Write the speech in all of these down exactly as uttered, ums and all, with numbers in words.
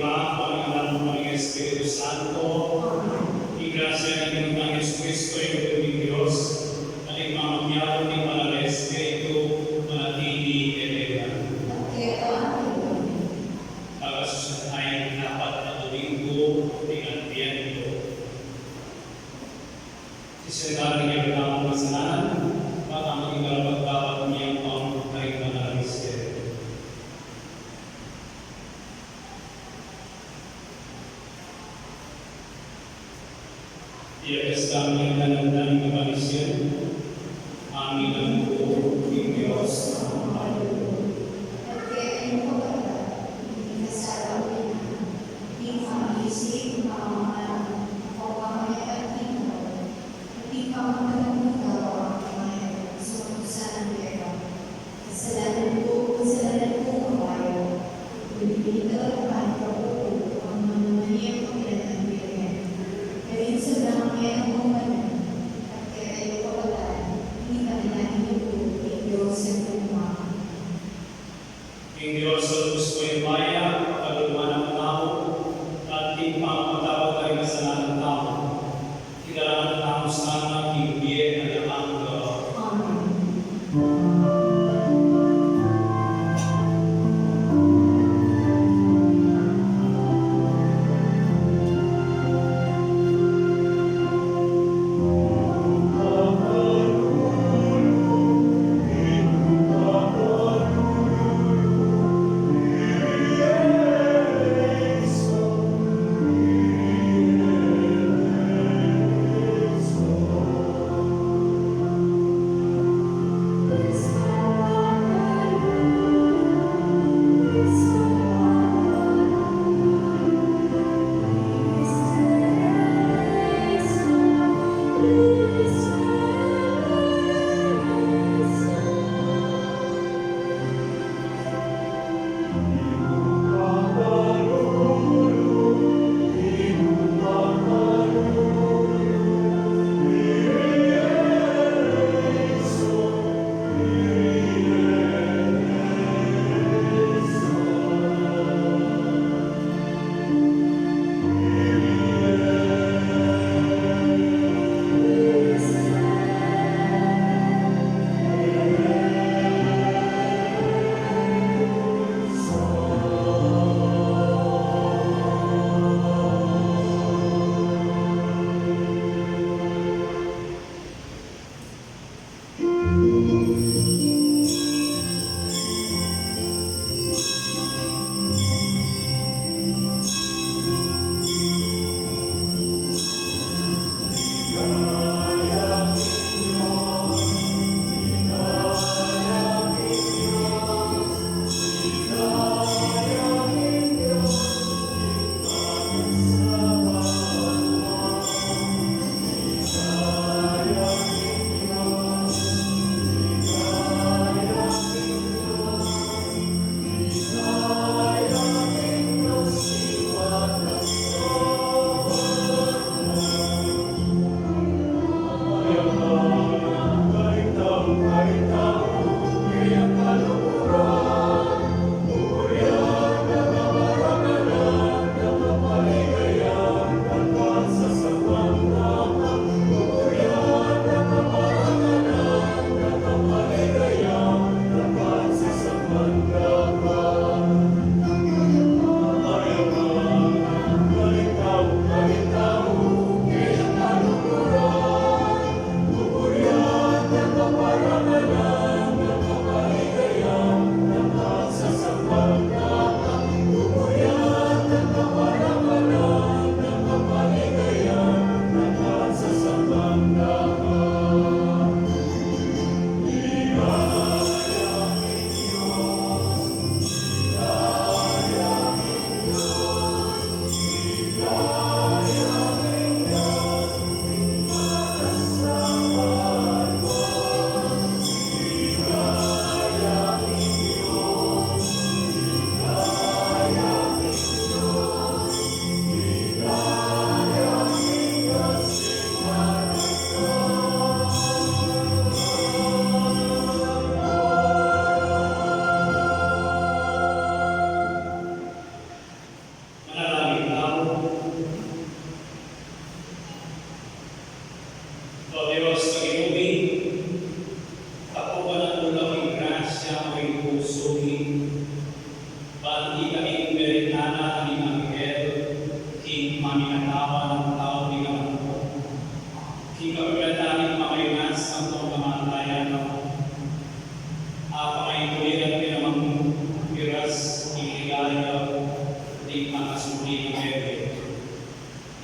Anak, ning Anak, ning Espiritu Santo. Ing grasya ning Ginu tang Jesucristo, ing lugud ning Dios, at ing pamanyalun ning Banal a Espiritu, manatili kekayu ngan. At keka mu rin. Pagkasusunan ning apat a Domingo ning Adviento. Sisian tamu ing kekatamung kasalanan, para maging karapat-dapat miyamban king banal a misteryo. Iya, kesta miyamban ning kapanisian, amin ampon ing Dios. At kekayu ngan, ing kasalanan, ing pamag-isip, pamamala, pamamaya, at ginhawa, at ing pamamala, ginhawa, ing kasalanan ku, kasalanan ku, kabayu. Ngunit ing pamamala ku, ing pamamala ku, ing pamamala ku, ing pamamala ku, at kekayu ngan, ing panalangin ku, ing Dios at ing Ama.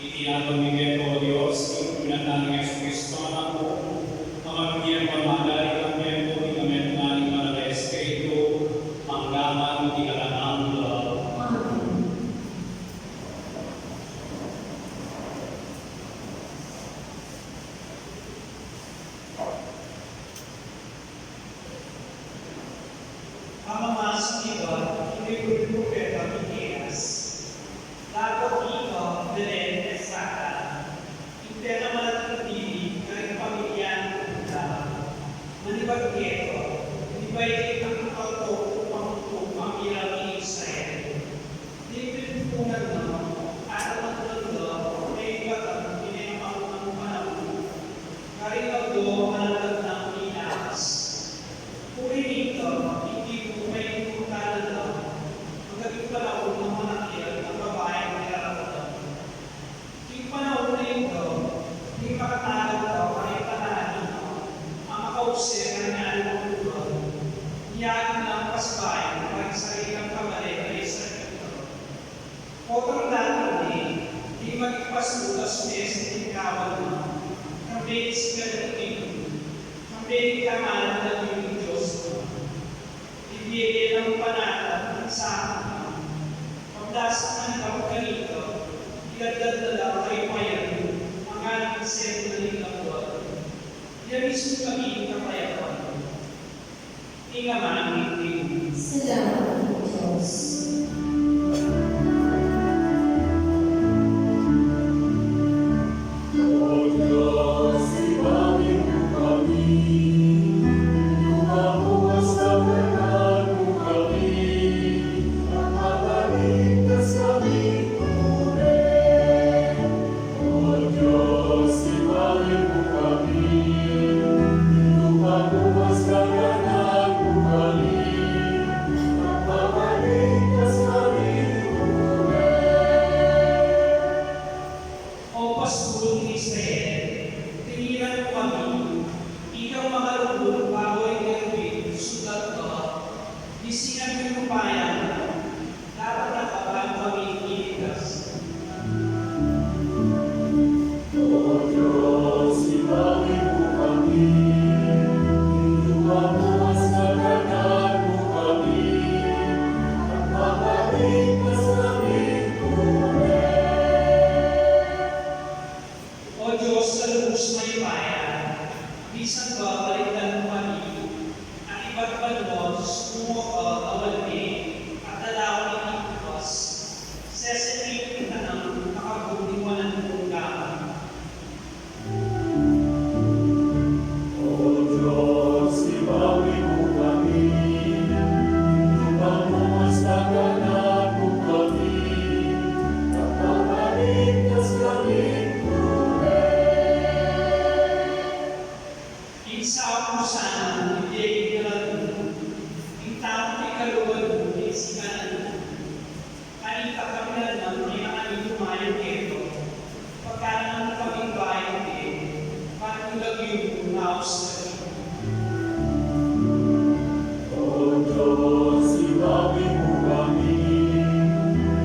Iti aduan mi keka, O Dios, king pamilatan nang Jesucristo, Anak mu, a mabie kang magari, kang tiempo di kami nani para kang Espiritu, mangga man king alang angga. Amen. Pamamasu king libru ning Propeta Miqueas. Dapot ika, Belen Efrata, ing pekamalati mung bili karing pamilya ning Juda, manibat keka, mibait ing akaltong pamangkung pamilya ning Israel. Ding pipungkunan na, at ang magulang na, kaybat king mengapaku nang panaun, karing aldo a malatag nang milakas. Purihin ita, ing di mu paikut-ikutan, angga king panaun nang manakit a babaing mirarapat. King panaun na ita, ding makatagal ka karing tangani na, a makausek karing aliwang lugar, ing yatu nang pasibayu karing sarili nang kamalen a isarili na. Potang datang ne, ding maging pastul a sumese king kawan na, kambe ning sikan a lagyu, kambe ning kamalan a lagyu ning Dios na. Ibie ne nang panatag king saku na, pagdasan na nang kanita, iladlad na la karing payan, anggang king selu na ning labuad. Iya mismung maging kapayapan. Ing amanit ning Salamat, O Dios. O pastul ning Israel, tinginan mu kami, ikang makalungkut, bago ing kerubim, sugat ka, misingan mu ing upaya mu, dapat na ka bang kami iligtas? O Dios, ibawi mu kami, ing lupa mu at saganan mu kami, at mapaligtas kami tune. O Dios, a lubus mayupaya, misan ba balikdan mu kami, akibat banua, sumungo ka, awal mi, at lalawan ing ipupas, sesenitan nang makabud ning wanan mung gamat. O Dios, ibawi mu kami, ing lupa mu at saganan mu kami, at mapaligtas kami tune. Ing saup mu sana, ibie king ngalan mu, ing tamu king kaluban mu, king sikanan mu. Kanita kami ngan, ing amin tumayang keka, pagkanan mi kaming bayu, ban ing lagyu mu maus lagi. O Dios, ibawi mu kami,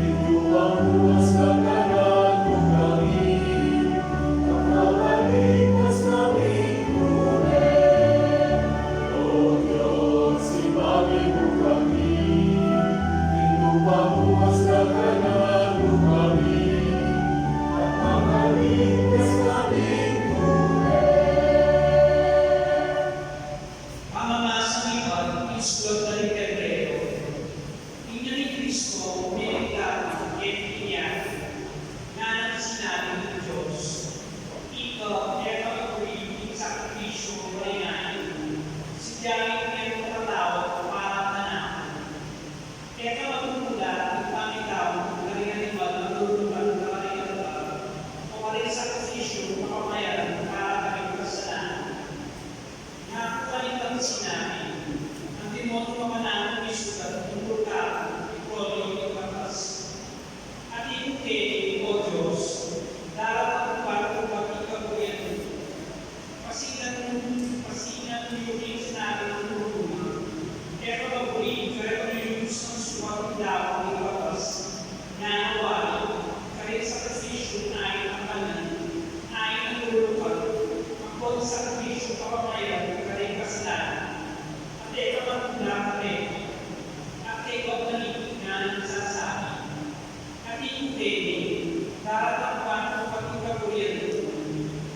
ing lupa mu at saganan mu kami, at mapaligtas kami tune. O Dios, ibawi mu kami, ing lupa mu at saganan mu kami, Pamayan kareng kasalanan, at e ka matula kareni, at kaybat na ning sasabi, at ikute ne, daratampan ku pa ing kaburian mu,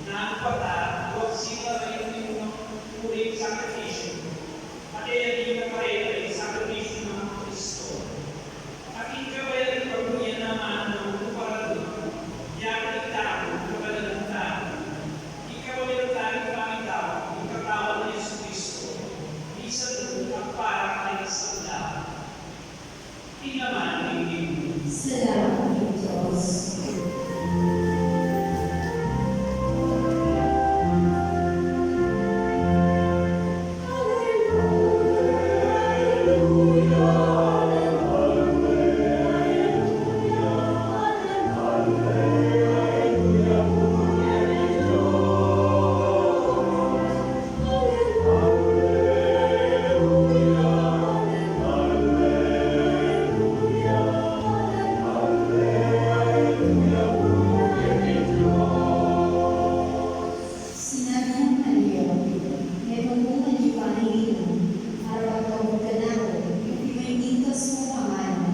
nanu pa ta, wa sila ring minumang muring sakripisyu, at e ya rin kareta ing sakripisyu nang Kristo. At ing kabayari kaburian na manang kumparador, ya ing tau, kabalagan tau. Ing kabayari tau, ing katawan nang Jesucristo, misan nu at para kareng sabla. Ing laman ning Biblia. Salamat king Dios. Sinabi nang Maria, Metung ku ngan ing panaili mu, arapat kabud kanaku, pati ing mintas mu pa ngana.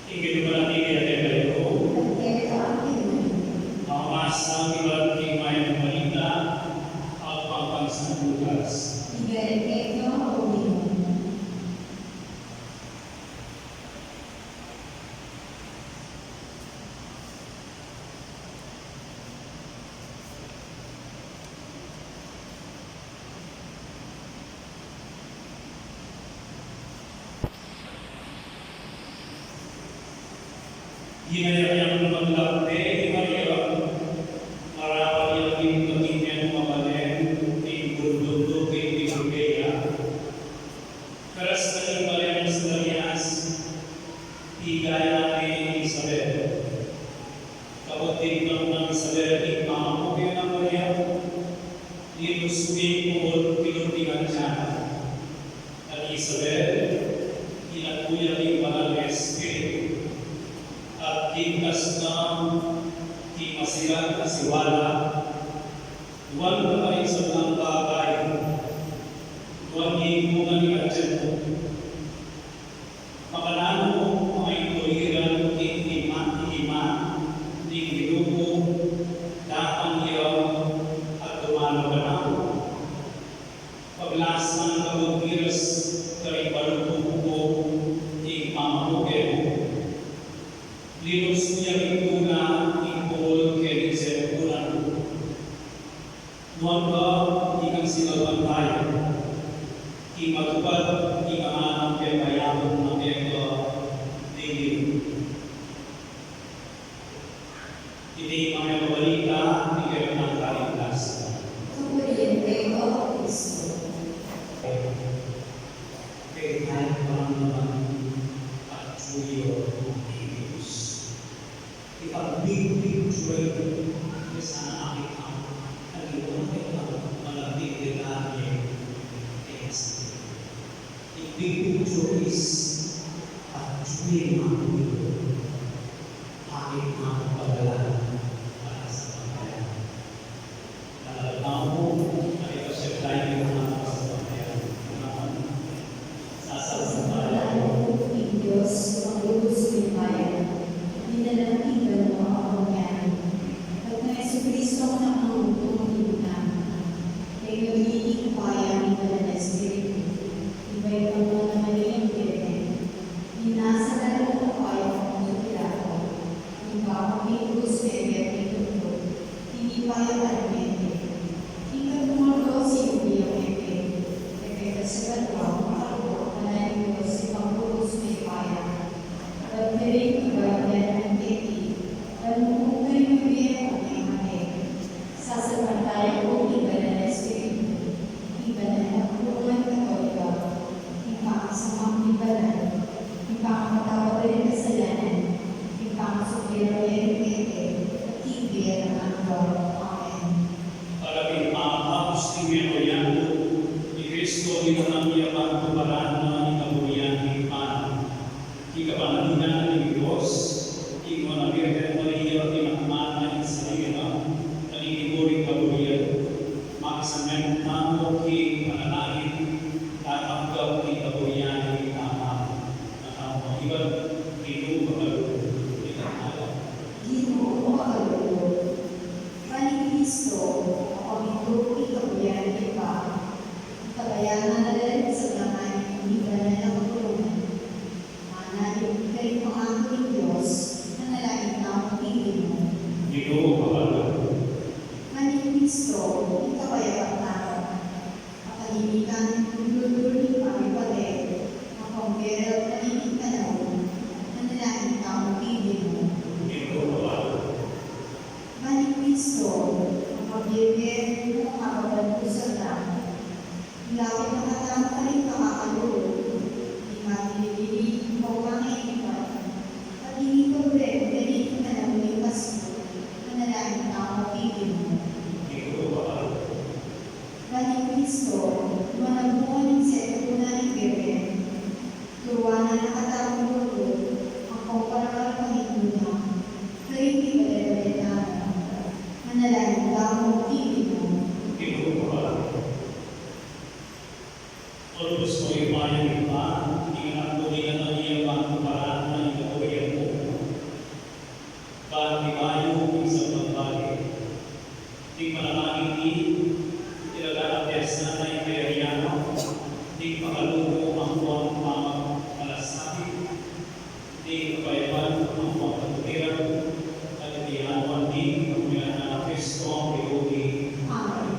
Ing Ginu manatili kekayu. At keka mu rin. Pamamasa mula king Mayap a Balita agpang kang San Lucas. Ibere keka, o Ginu. Inayaw yang maglakbe i Maria, marapat yang ing katingin mabalen, ing bundunduk ing Judea. Karas na ning balen Zacarias, pigaya na ne i Isabel. Kapag tinignan nang Isabel ing pamamuke nang Maria, linus ne ing pungul kilundingan na. At i Isabel, inatmu ya ing Banal a Espiritu, at king kastam king masilag a siwala, nuan na karing sablang babai, nuan ing bunga ning atian mu. Makananu mu, makaintuliran king ima, ing ima ning Ginu mu, datang ya at dumalaw kanaku. Paglasan kabud miras karing balukut mu ing pamamuke mu. Linus mu ya king tula ing pungul keni king punan mu. Nuan ka ikang sinalpantaya, king matupad ing amanang pepayapun na keka ning Ginu. Iti ing Mayap a Balita ning kekatang kaligtasan. Kapurian keka, O Kristo. Kekatang kaligtasan at suyo ang Dios. Ipagpipicture ing sana akit ang naging malapit kay Daniel kay Esther. Ipipicture is a dream ang Dios. Akit ang pagdala para sa pagdala. Alam mo, ay pasyal tayo ng mga kasabayan. Sasampalatayanan ku ing Dios, Manguhus ning bayan, at dinalang ing banua a pamanyakit. At nang Jesucristo, anak nang Bugtung a Tinuna, kaybat ning upaya ning Banal a Espiritu, ibpa ning Maria ing Birhen, ing nasa lalawan ning Ing kapanalunan ning Dios, ing nuan a Birhen Maria, ing Ama ning Sanligawan, ing Tiburi Gabriel, makisamen tamu king panalangin, tatanggap king kaburian ning Tama, na tamu mangibat, Ginu makalulu, king ala. Ginu makalulu. Ban i Kristo, makamintu king kaburian ning Ibpa, ing kabayaan na la rin sa tanganing ing banal a kapulungan. Mana rin karing pangaku ning Dios, manalangin tamu king Ginu. Ginu, makalulu. Ban i Kristo, ing kapayapan tamu. Katahimikan ning duldur ning pamipatey, makaumberal karing panaun, manalangin tamu king Ginu. Ginu, makalulu. Ban i Kristo, makabiye-biye, makapabantusan tamu. Ilapit na katamu karing makakalulu, ing mabilibili, ing pamangaipan, pati ing problema karing panaun ning Pasko, manalangin tamu king Ginu. Ginu, makalulu. Ban i Kristo, manabungan ning sentido na ning Birhen, turuan na katamu lugud, ampong parangalan ing Ginu, karing pibale-bale tamu, manalangin tamu king Ginu. Ginu, makalulu. O Lubus mayupayang Ibpa, ing anak mu ning Maria, ban tuparan na ing kaburian mu. Ban tibayu ing sablang bage. Ing panalangin mi, italaga na ing piyesta na ing kayarian mu, ing pangalumu ampon pamagmalasakit, ing kapayapan ampon katukiran, at iti anuan mi, ing kaminanam nang Kristo, ing Ginu mi. Amen.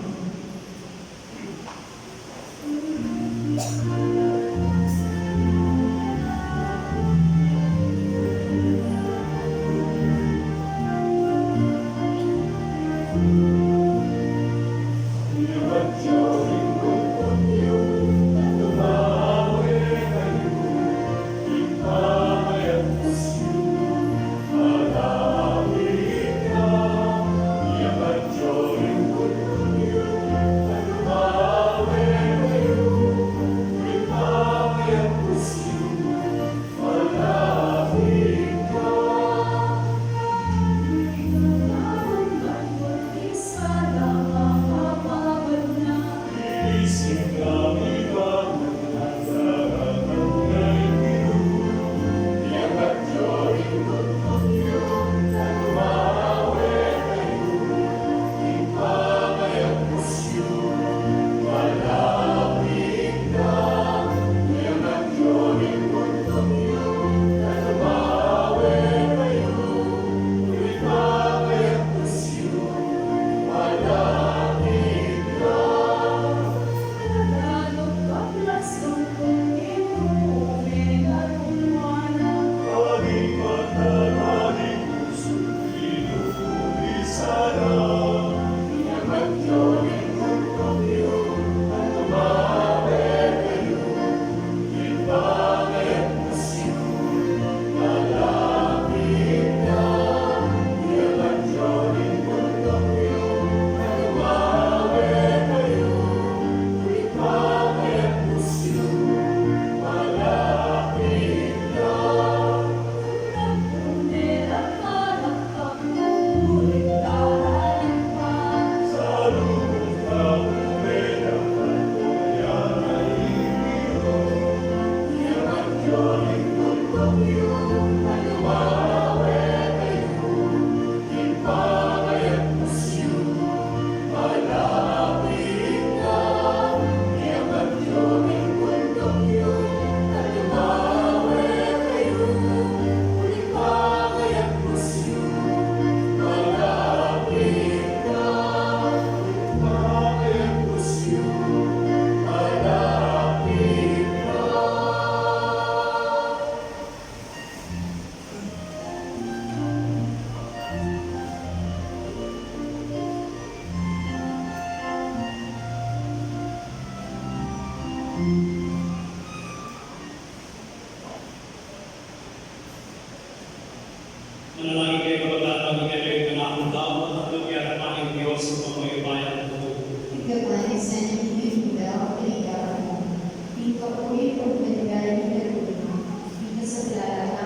Manalangin kayu, kapatad, king kekayu ngan apuntang, at king arapan ning Dios, mayupayang Ama. Ing kapayapaan ning Ginu manatili kekayu. Ing kapuri, ing kaligaya, ing kaluguran, ing kasaplalan,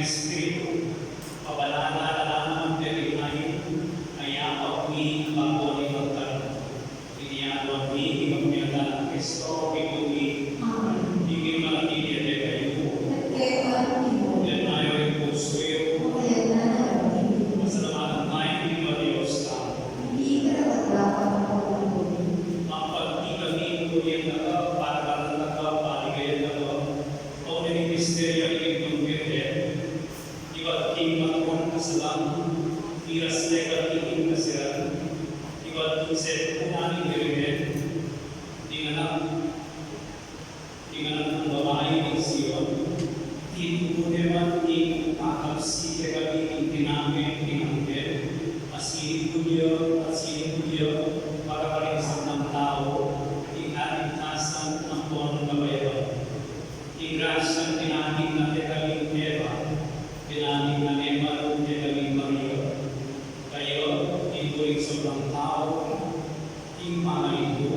Espiritu, pabanalan na la naman deni, a yapak mi, babo ni pagkalup. Iti aduan mi king pamimitan nang Kristo, Ginu mi. Amen. Ing Ginu manatili ya kekayu. At keka naman. Itas yu ring pusu yu. Itas na rin. Pasalamatan taya ing Ginu a Dios tamu. Iti karapat-dapat ampon taulian. Ampo ing pamimulyan na ka, para kanan na ka, paligayan na ka, o ning misteryu ning Ginu king Birhen, ibat king matmu a kasalan, miras na ka king kasiran, ibat king sepunan ning Birhen, ding anak, ding anak nang babai ning Sion, tinubud ne man king kakalsi kekami king tinape ning anghel, a sinibul ya, a sinibul ya, para karing sablang tau, ing kaligtasan ampon kapayapan. Ing grasya a tinatag na kekami king Eva, tinatag na ne man kekami king Maria. Kaya, ing buring sablang tau, ing pamalindu,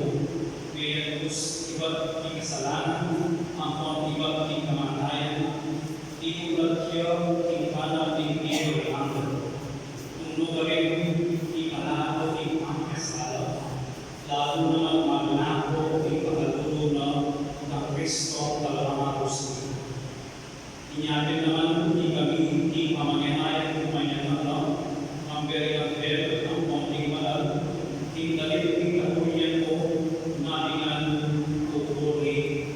miyagkus ibat king kasalanan, ampon ibat king kamatayan, inulat ya king banal ning Dios ring anghel. Nung nu karin, ipalako ing pamikasala, lalu na man magnaku ing pakalulu na kang Kristo, talapamagus na. Inya pin naman, ikami, ing pamanenaya, ing manyatang na, ampo ring anghel, ampon ing banal, ing dalit ning katurian mu, maningan pupuri.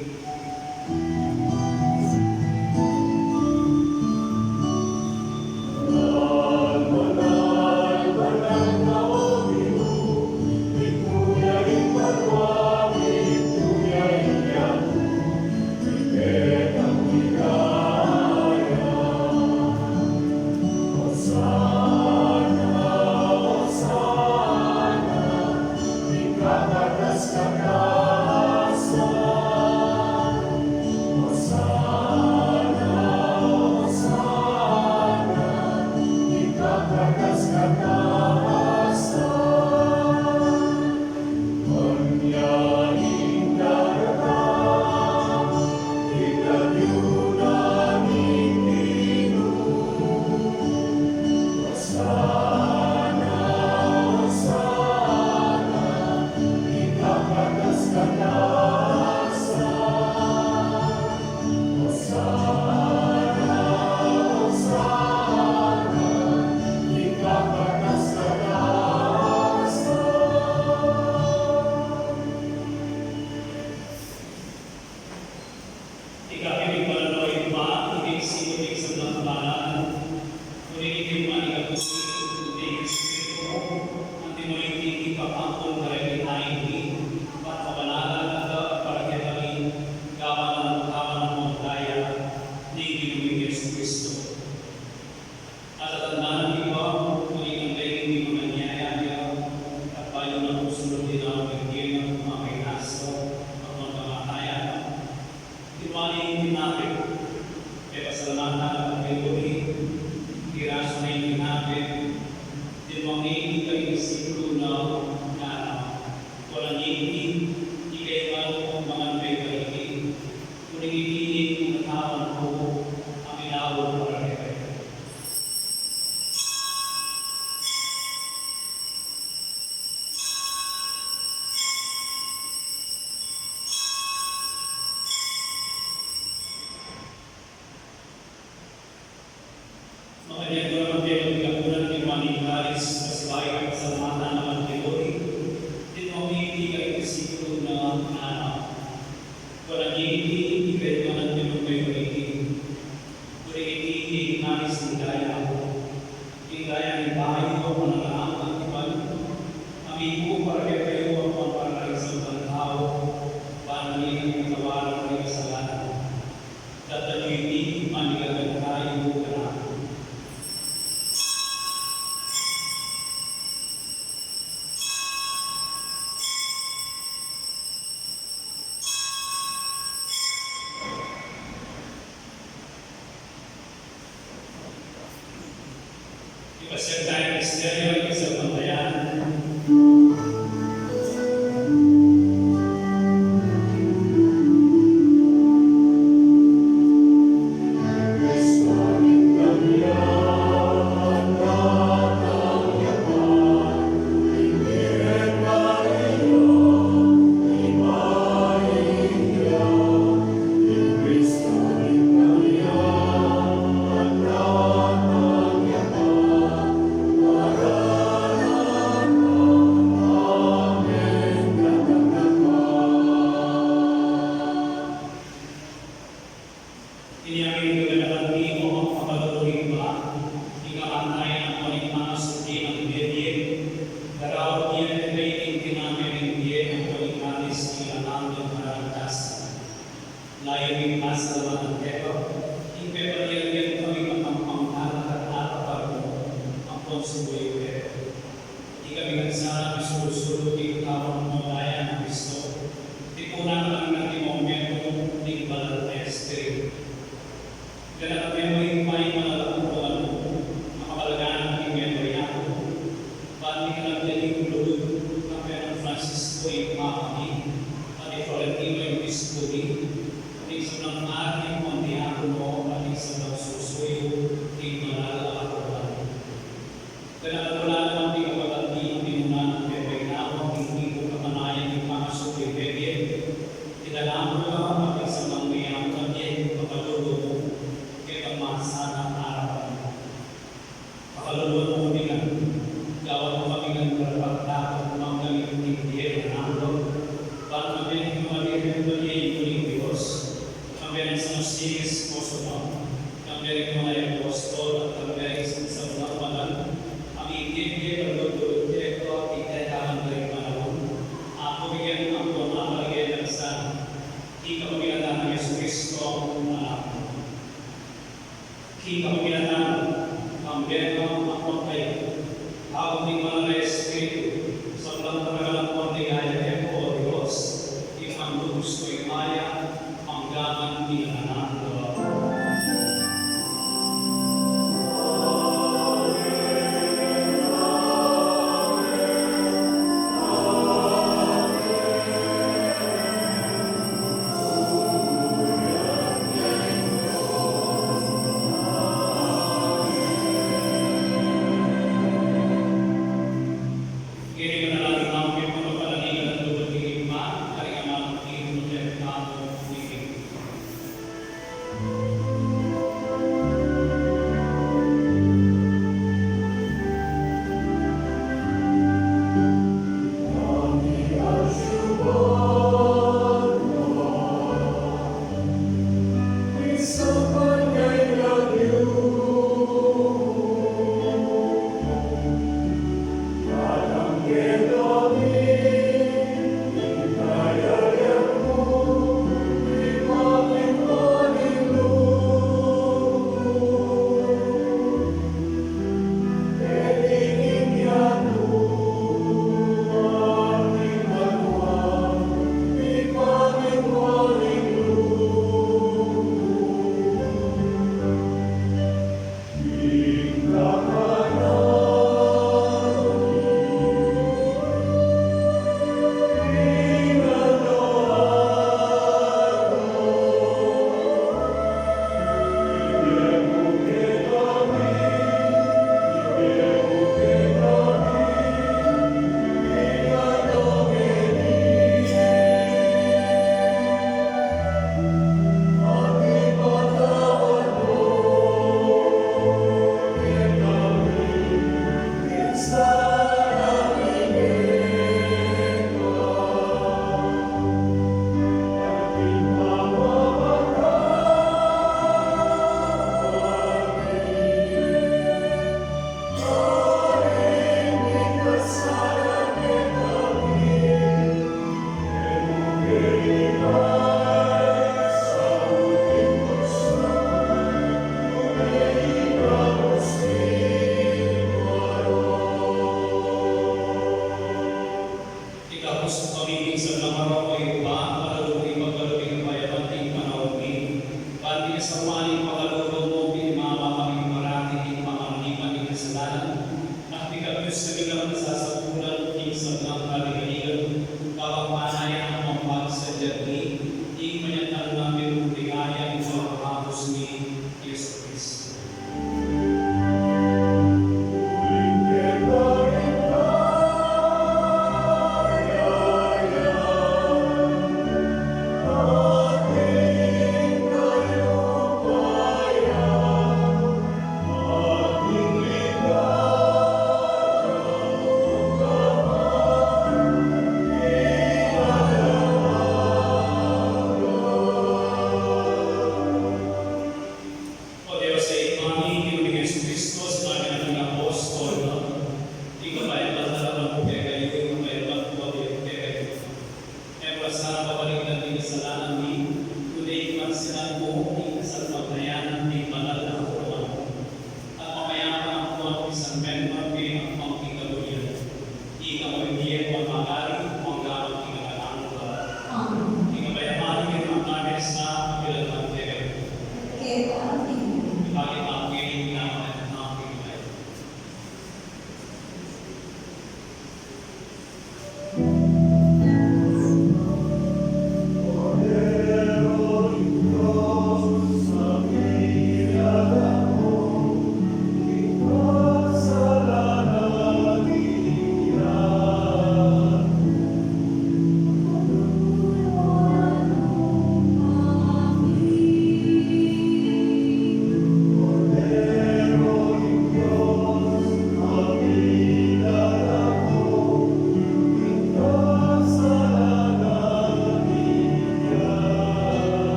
Ika king pamagdalita ning Ibpa, ika ing siput ning sablang kabanalan, uling iti man ing kabus ning Espiritu mu, anti mo ring ipapaampun kareng tamu ing pamagkabanalan, at para kekami, gawan na ning kapamandayan ning Ginu ming Jesucristo. At tatandanan yu pa, uling ing dayang ing manganyaya ya, at bayu na pu sunut ing Ginu, makainaso, at magkamatayan. Ing wani ning tinape, pepasalamatan na pagkayuri, pirasu na ing tinape, dinwang ne king disipulu na, ngana, kunan ye iti, ikayu ngan at mangan kayu kareti, uling iti ing katawan ku, a milaut para kekayu. Makanyan mu naman kekayu king kapunan ning wani at kalis, pasibayu king pasalamatan na pagkayuri, dinwang ne king disipulu na, ngana, kunan ye iti, ikayu ngan at mangan kayu kareti, uling iti ing kalis ning daya ku, ing daya ning bayu at kapilan, a mibubug para kekayu at para karing sablang tau, para miting ing kapatawaran ning kasalanan. Tattan yu iti, pamiganaka kanaku. Ipasiag taya ing misteryu ning kasalpantayanan. Geno ang pagkay, tawag ning Banal a Espiritu, sablang talaga ng pagligaya kay po Dios, ing manlubos ko ing maya, manggaman ing anak ko.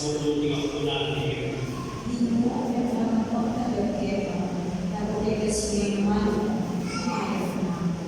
Ninu, memuan ku keka, lalu kekang sumeng manu, mayap na ku.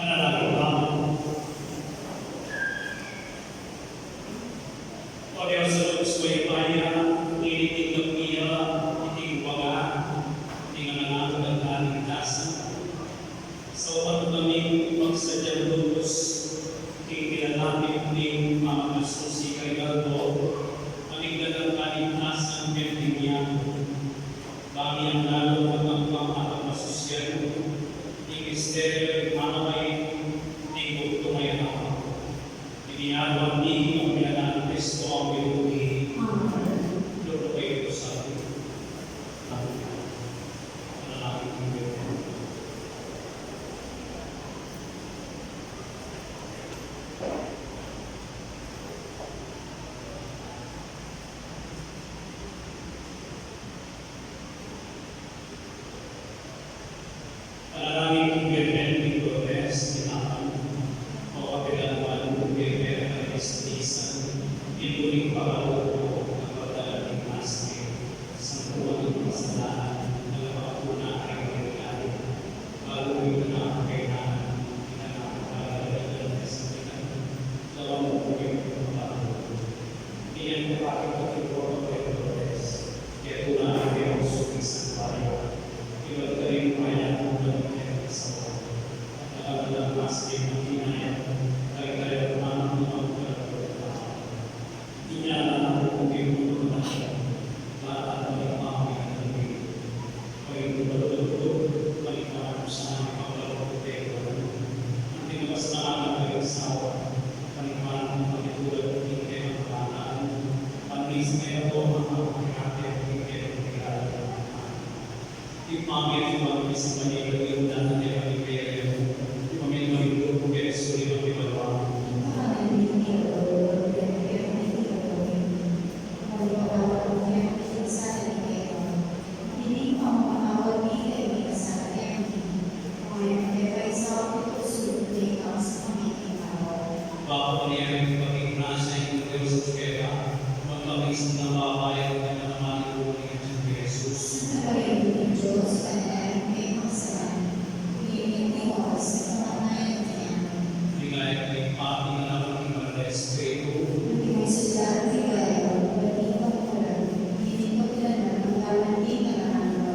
Manalangin tamu. O Dios, a lubus mayupaya, ngeni tinggap ya iting waga, iting anak na kaligtasan. Saupan mu kaming pagsadyang lubus king pinalapit ning Mama Susi Galigardo, a migdala ning kaligtasan king pinyang. Bang yang lalo na pagpapasusian ning misteryo ning pamamait ning bugtung a anak. Iti ing aduan mi king pangalan nang Kristo a Ginu mi. Amen. Lord, kayu pu sa amin. Amen. Panalangin king Birhen ning Lourdes, king anak mu, o kapilan man ning Birhen a Karistis, ing tuling pangalup nang pagdala ning Maske, sangkuan ning kasalanan, nang kapagpuna king Birhen, balu yu na kailangan, ing anak mu, kailangan, kailangan, kailangan, kailangan, kailangan, Iyan kapatid ko, king Borgo Perdores, kaya tuna ang Diyos, isang bayan. Iwan ka rin maya kung ganun kaya sa mga. At alam na mas din ang hinayang, kaya kaya naman ang mga pagkakulang. Iyan ang kung ipinunod na siya, lahat ang mga pamilya ng Panginoon, paliparan sa amin, pagkaloob ko kayo, ang tinabas na anak ng asawa, paliparan ng pagkatulad ng kanyang pangalan, pag-isip ko ang mga pagkakataon ng kanyang pagkakataon. Ipamit mo ang isip ng Panginoon na ang kanyang pagkakataon, ipamit mo rin po kung kaya sulit ang pagkakataon. Amen. Dini pamamatawad mi kaymi kasalanan mi, nune e mu ke paisaul king pusu, nune ikabus kami king tawad. Bapa, panyari king pati grasya ning Dios at kaya, magkabis na babae at naman ang Dios. Santa Maria, Ina ng Diyos, ipanalangin mo kami makasalanan, ngeni at sa oras ng kamatayan namin. Amen. Ligaya king Ibpa, king Anak, king Banal a Espiritu. Antimo ing sadya, antimo ing ligaya, antimo ing pagmulan, ngeni at kapilan man, angga man king alang angga.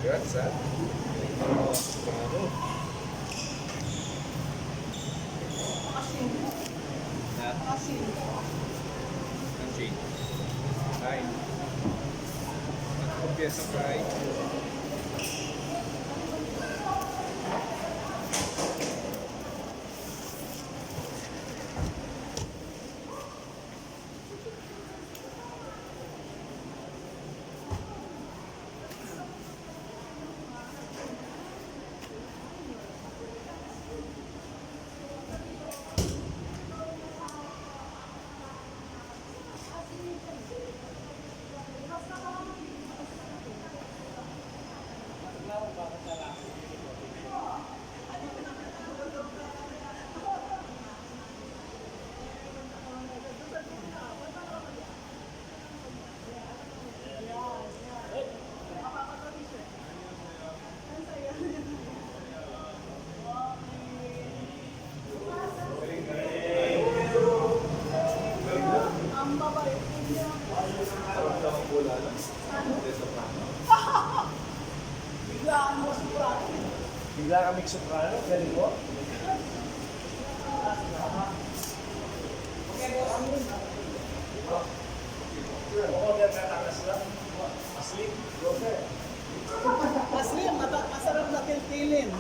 Congrats, ha? Galing mo, soprano. Asin. Ha? Asin. Asin. Ay. At kumpiyansa pa, ay. Bigla kang mag-soprano. Bigla kang mag-soprano. Galing mo. Asli, mata-, masarap na tiltilin.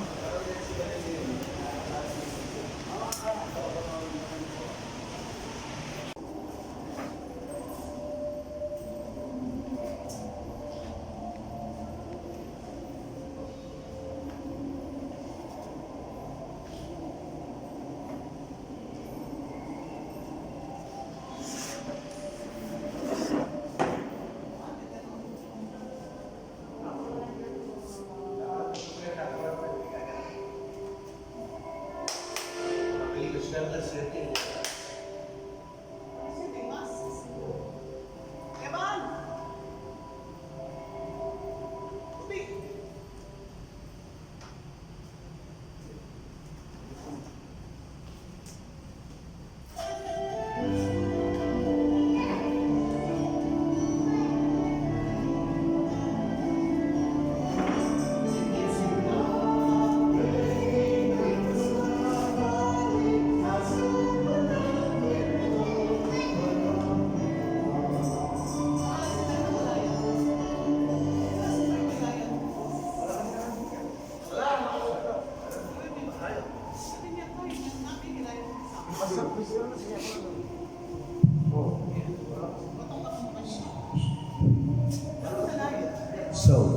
So,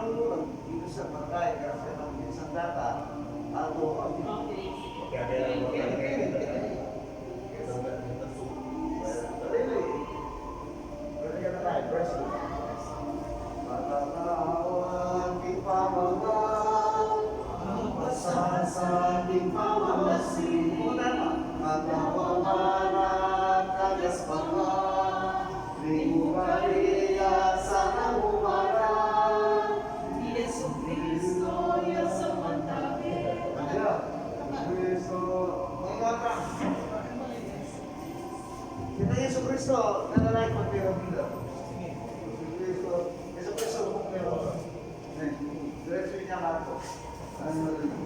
Dito sa barangay, kasi ang isang data, ato, okay. Pwede ka na tayo, press ko. Patatawa ang king pamamala, mapasasa king pamamasi. Matawa man at kagas pa nga, di mo kaya sana umara. Jesucristo, Dios ang magtabi. Jesucristo, mga Kita Yesu Kristo, nanalangin pag meron dito. Yesu Kristo, Yesu Kristo, kung meron. Amen. Diretso niya nga po. Amen.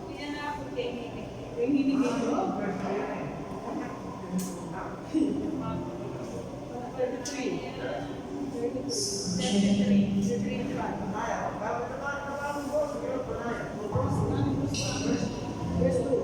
Kuya na ako kay Nini. Kay Nini, Nini. Thirty-three. Thirty-three. Thirty-three. Thirty-three. Verse two.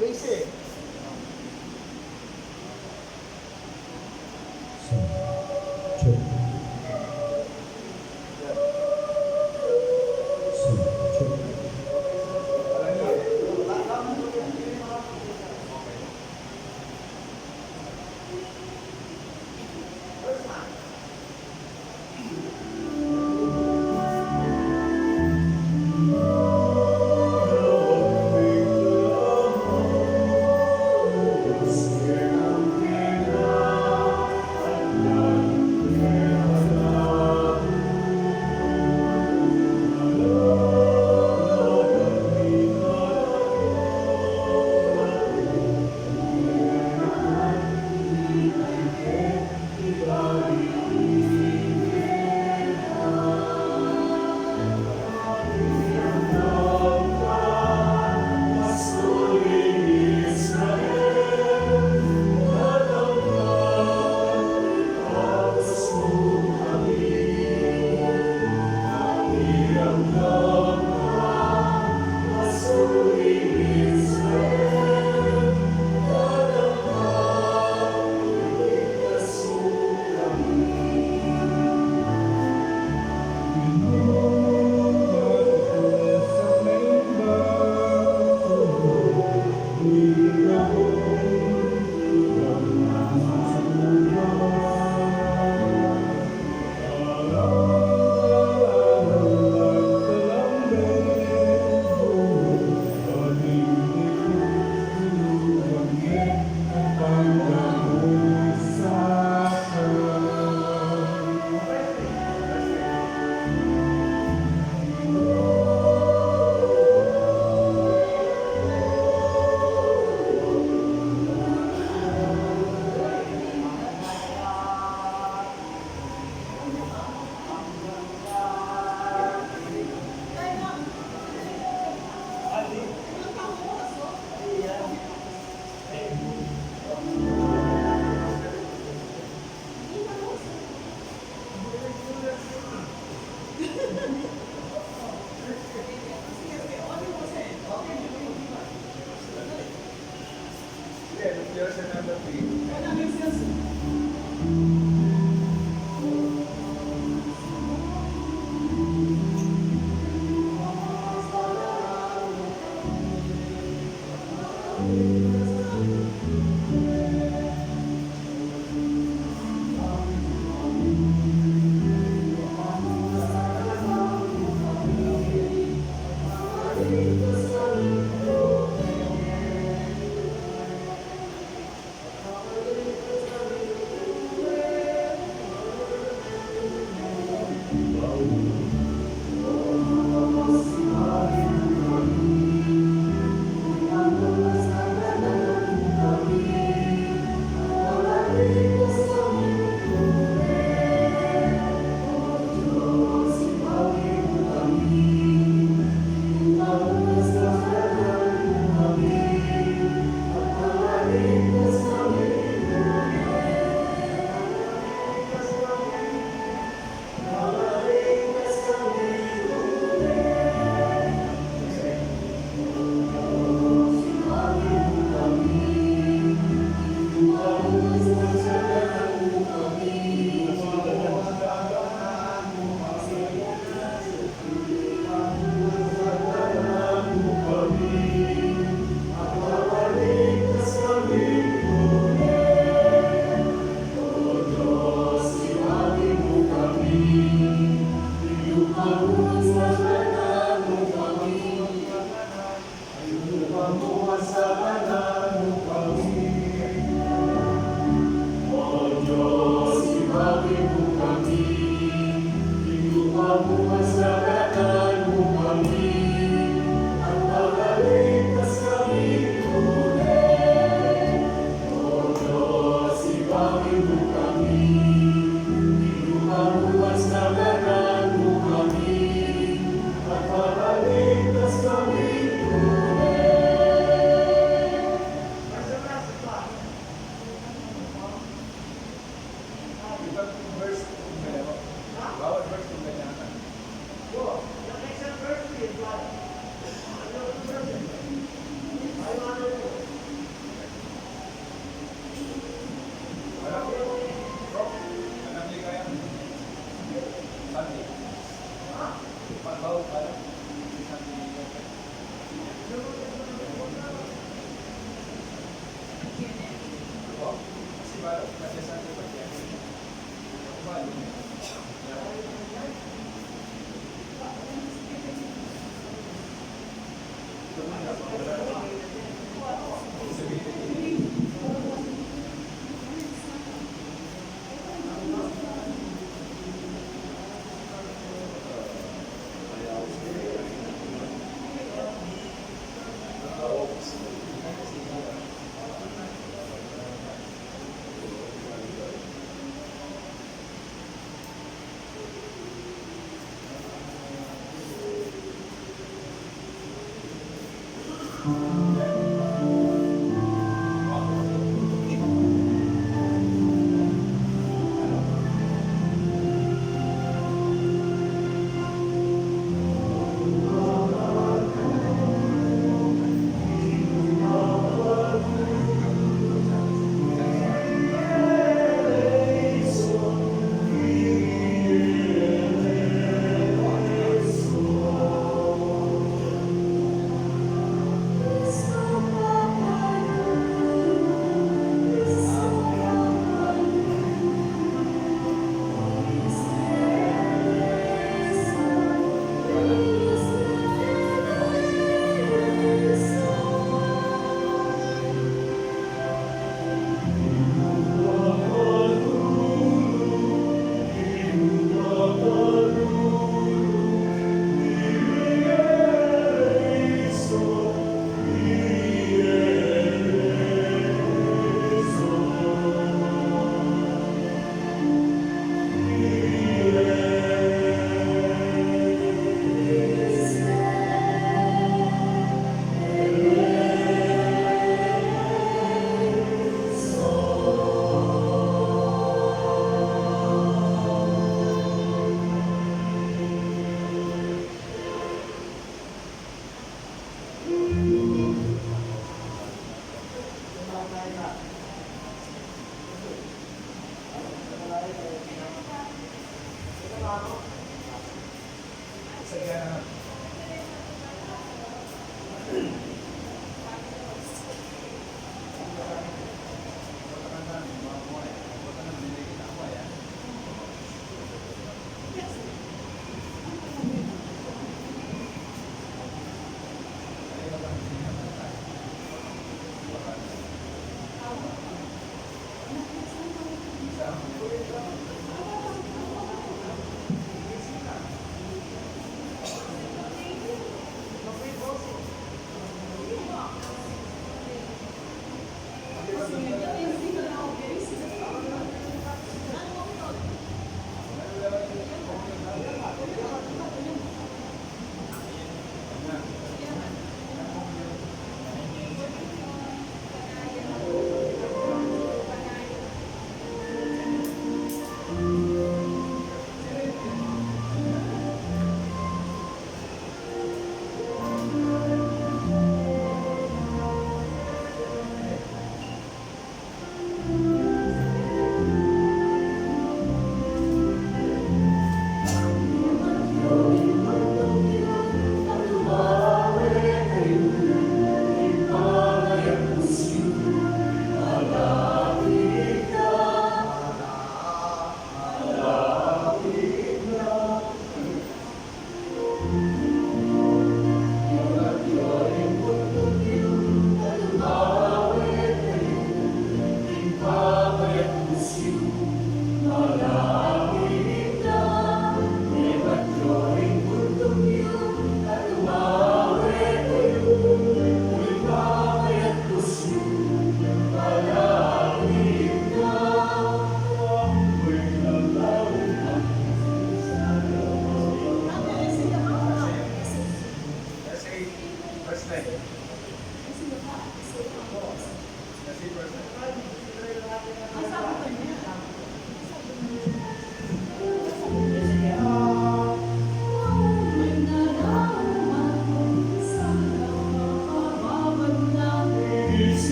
Basic.